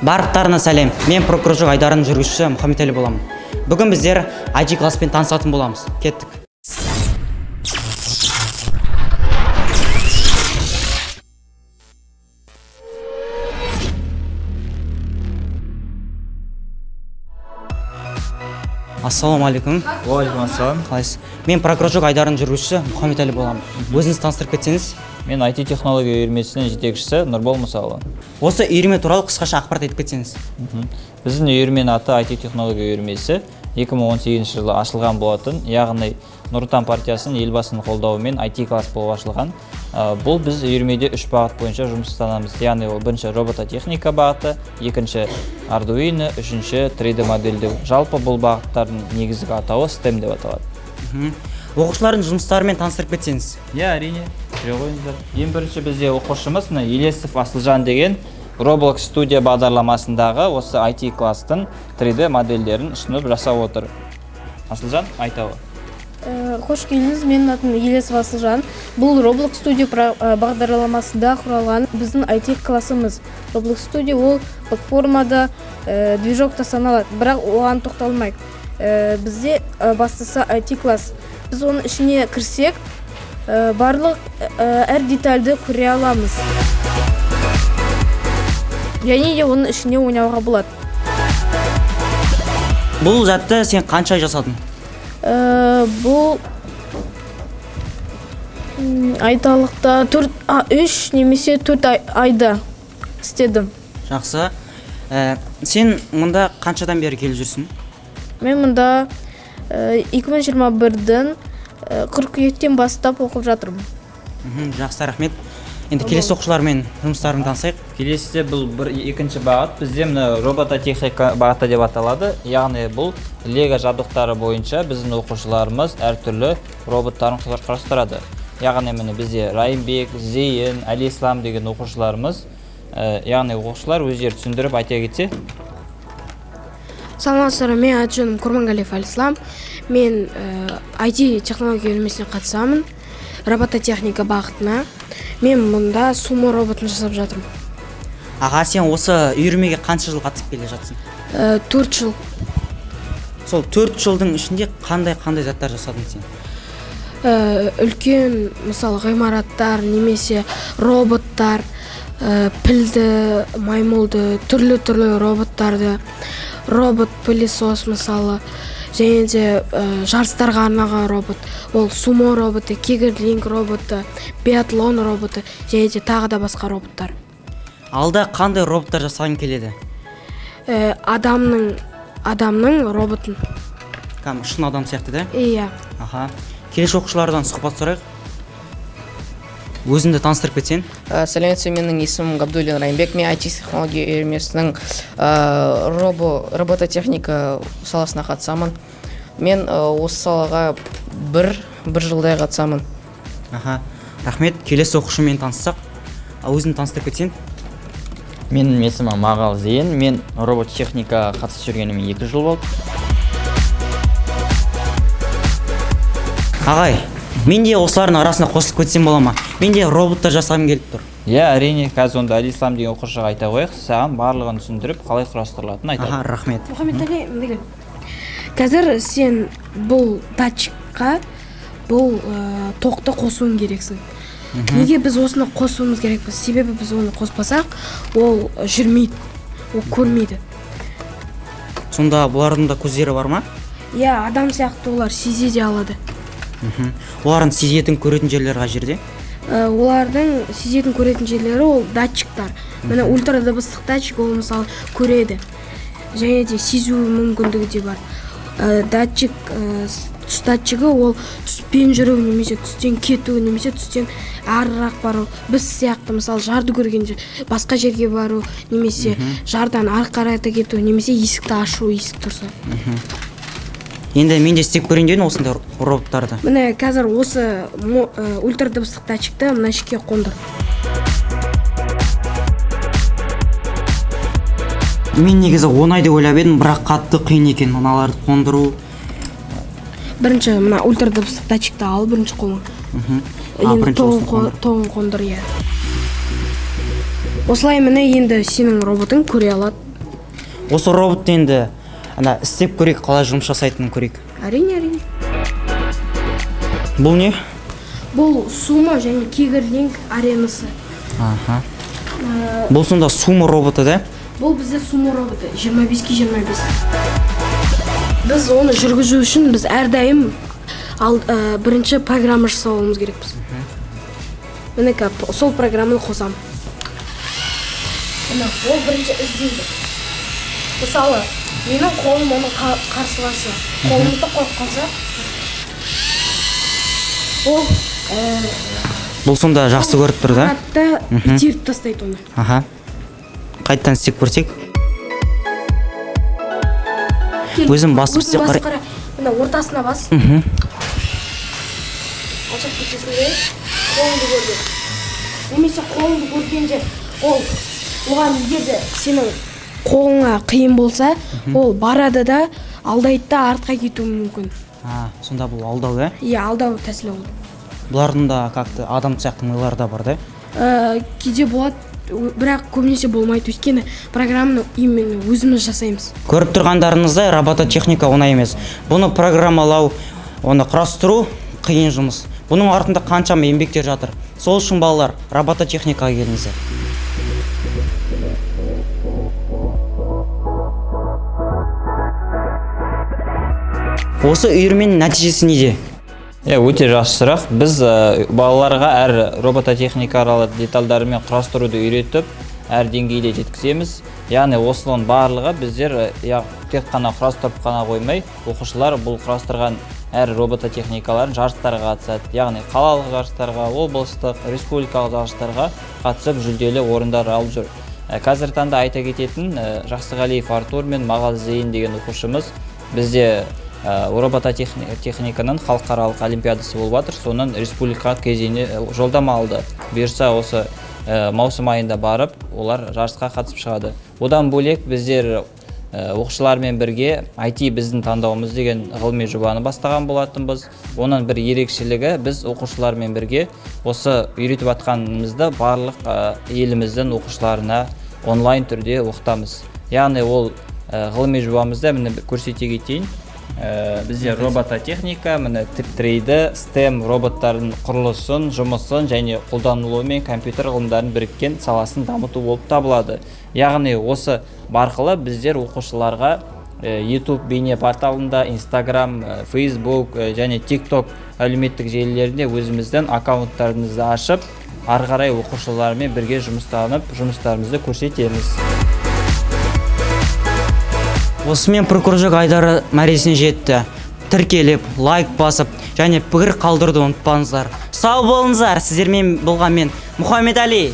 Барлықтарына сәлем. Мен прокружок айдарының жүргізушісі Мұхаммедәлі боламын. Бүгін біздер IT класспен танысатын боламыз. Кеттік. Ассалаумағалейкум. Уағалейкум ассалам. Қалайсыз? Мен прокружок айдарының жүргізушісі Мұхаммедәлі боламын. Өзіңізді таныстырып кетсеңіз. Мен IT технология үйірмесінің жетекшісі Нұрбол Мұсаұлы. Осы үйірме туралы қысқаша ақпарат айтып кетсеңіз. Біздің үйірменің аты IT технология үйірмесі 2018 жылы ашылған болатын, яғни Нұр Отан партиясының Елбасының қолдауымен IT класс болып ашылған. Бұл біз үйірмеде үш бағыт бойынша жұмыс ұстанамыз. Яғни ол бірінші робототехника бағыты, екінші Arduino, үшінші 3D модельдеу. Жалпы бұл бағыттардың негізгі атауы STEM деп аталады. Оқушылардың жұмыстарымен таныстырып кетсеңіз. Иә, әрине, жүре қойыңыздар. Ең бірінші бізде оқушымыз мына Елесов Асылжан деген Roblox Studio бағдарламасындағы осы IT класстың 3D модельдерін ұсынып жасап отыр. Асылжан, айтауы. Қош келдіңіз, менің атым Елесов Асылжан. Бұл Roblox Studio бағдарламасында құралған біздің IT классымыз. Roblox Studio ол платформада движок та саналады, бірақ оған тоқталмайық. Бізде бастысы IT класс. Біз оның ішіне кірсек, барлық әр детальді көре аламыз. Және де оның ішіне ойнауға болады. Бұл затты сен қанша ай жасадың? Бұл айталық та төрт, үш немесе төрт айда істедім. Жақсы. Сен мұнда қаншадан бері келіп жүрсің? Мен мұнда 2021-дің қыркүйектен бастап оқып жатырмын. Жақсы, рахмет. Енді келесі оқушылармен жұмыстарыңды танысайық. Келесіде бұл бір екінші бағыт бізде мына робототехника бағыты деп аталады. Яғни бұл Лего жабдықтары бойынша біздің оқушыларымыз әртүрлі роботтарын құрастырады. Яғни міне бізде Райымбек, Зейін, Әлислам деген оқушыларымыз, яғни оқушылар өздері түсіндіріп айта кетсе. Саламатсыздар, менің аты жөнім Құрманғалиев Алислам. Мен IT технология үйірмесіне қатысамын, робототехника бағытына. Мен мұнда сумо роботын жасап жатырмын. Аға, сен осы үйірмеге қанша жыл қатысып келе жатсың? 4 жыл. Сол 4 жылдың ішінде қандай қандай заттар жасадың сен? Үлкен, мысалы, ғимараттар немесе роботтар, пілді, маймылды, түрлі-түрлі роботтарды, робот пылесос мысалы, және де жарыстарға арналған робот, ол сумо роботы, кегерлинг роботы, биатлон роботы және де тағы да басқа роботтар. Алда қандай роботтар жасағың келеді? Адамның роботын. Кәдімгі шын адам сияқты да? Иә. Аха. Келесі оқушылардан сұхбат сұрайық. Өзіңді таныстырып кетсең. Сәлеметсіз, менің есімім Габдуллин Райымбек. Мен IT технология үйірмесінің робототехника саласына қатысамын. Мен осы салаға бір жылдай қатысамын. Аха. Рахмет. Келесі оқушымен таныссақ. Өзіңді таныстырып кетсең. Менің есімім Мағал Зейін. Мен робототехникаға қатысып жүргеніме 2 жыл болды. Ағай, мен де осылардың арасына қосылып кетсем бола ма? Мен де роботтар жасағым келіп тұр. Иә, әрине, қазір онда Әлислам деген оқушыға айта қояйық, саған барлығын түсіндіріп, қалай құрастырылатынын айтады. Аха, рахмет. Мұхаммедәли, мында кел. Қазір сен бұл датчикқа бұл тоқты қосуың керексің. Неге біз осыны қосуымыз керекпіз? Себебі біз оны қоспасақ, ол жүрмейді, ол көрмейді. Сонда бұлардың да көздері бар ма? Иә, адам сияқты олар сезе де алады. Олардың сезетін, көретін жерлері қай жерде? Олардың сезетін, көретін жерлері ол датчиктар. Міне, ультрадыбыстық датчик, ол мысалы көреді және де сезу мүмкіндігі де бар. Датчик, түс датчигі, ол түспен жүру немесе түстен кету немесе түстен арырақ бару. Біз сияқты мысалы жарды көргенде басқа жерге бару немесе жардан ары қарата кету немесе есікті ашу, есік тұрса. Енді мен де істеп көрейін дедім осындай роботтарды. Міне, қазір осы ультрадыбыстық датчикті мына ішке қондыр. Мен негізі оңай деп ойлап едім, бірақ қатты қиын екен мыналарды қондыру. Бірінші мына ультрадыбыстық датчикті ал бірінші қолыңа. Енді Бірінші тоғын осыны қондыр. Тоғын қондыр, иә. Осылай, міне, енді сенің роботың көре алады. Осы роботты енді ана істеп көрейік, қалай жұмыс жасайтынын көрейік. Әрине, әрине. Бұл не? Бұл сумо және кегірлинг аренасы. Аха. Бұл сонда сумо роботы да? Бұл бізде сумо роботы 25-ке 25. Біз оны жүргізу үшін біз әрдайым бірінші программа жасауымыз керекпіз. Міне, сол программаны қосамын. Міне, ол бірінші іздейді. Мысалы, менің қолым оның қарсыласы. Қолымызды қойып қалса, ол Бұл сонда жақсы көріп тұр да? Қанатты итеріп тастайды оны. Аха. Қайтадан істеп көрсек. Өзім басып Өзің істеп басып қарай. қара. Міне, ортасына бас. Алшақ кетесің де, қолыңды көрді. Немесе қолыңды көргенде ол оған, егер де сенің қолыңа қиын болса, ол барады да, алдайды да, артқа кетуі мүмкін. А, сонда бұл алдау, иә? Иә, алдау тәсілі ол. Бұлардың да как-то адам сияқты милары да бар да? Кейде болады, бірақ көбінесе болмайды, өйткені программаны именно өзіміз жасаймыз. Көріп тұрғандарыңыздай, робототехника оңай емес. Бұны программалау, оны құрастыру қиын жұмыс. Бұның артында қаншама еңбектер жатыр. Сол үшін, балалар, робототехникаға келіңіздер. Осы үйірменің нәтижесі неде? Иә, өте жақсы сұрақ. Біз балаларға әр робототехникалық детальдарымен құрастыруды үйретіп, әр деңгейде жеткіземіз. Яғни осының барлығы біздер тек қана құрастырып қана қоймай, оқушылар бұл құрастырған әр робототехникаларын жарыстарға қатысады. Яғни қалалық жарыстарға, облыстық, республикалық жарыстарға қатысып, жүлделі орындар алып жүр. Қазіргі таңда айта кететін Жақсығалиев Артур мен Мағал Зейін деген оқушымыз бізде робототехниканың халықаралық олимпиадасы болып жатыр, соның республикалық кезеңіне жолдама алды. Бұйырса, осы маусым айында барып, олар жарысқа қатысып шығады. Одан бөлек біздер оқушылармен бірге IT біздің таңдауымыз деген ғылыми жобаны бастаған болатынбыз. Оның бір ерекшелігі, біз оқушылармен бірге осы үйретіп жатқанымызды барлық еліміздің оқушыларына онлайн түрде оқытамыз. Яғни ол ғылыми жобамызда, міне, көрсете кетейін. Бізде робототехника, міне, 3D STEM роботтардың құрылысын, жұмысын және қолданылуы мен компьютер ғылымдарын біріккен саласын дамыту болып табылады. Яғни осы арқылы біздер оқушыларға YouTube бейне порталында, Instagram, Facebook және TikTok әлеуметтік желілерінде өзіміздің аккаунттарымызды ашып, ары қарай оқушылармен бірге жұмыстанып, жұмыстарымызды көрсетеміз. Осымен Прокуржок айдары мәресіне жетті. Тіркеліп, лайк басып және пікір қалдыруды ұмытпаңыздар. Сау болыңыздар. Сіздермен болған мен, Мұхаммед Али.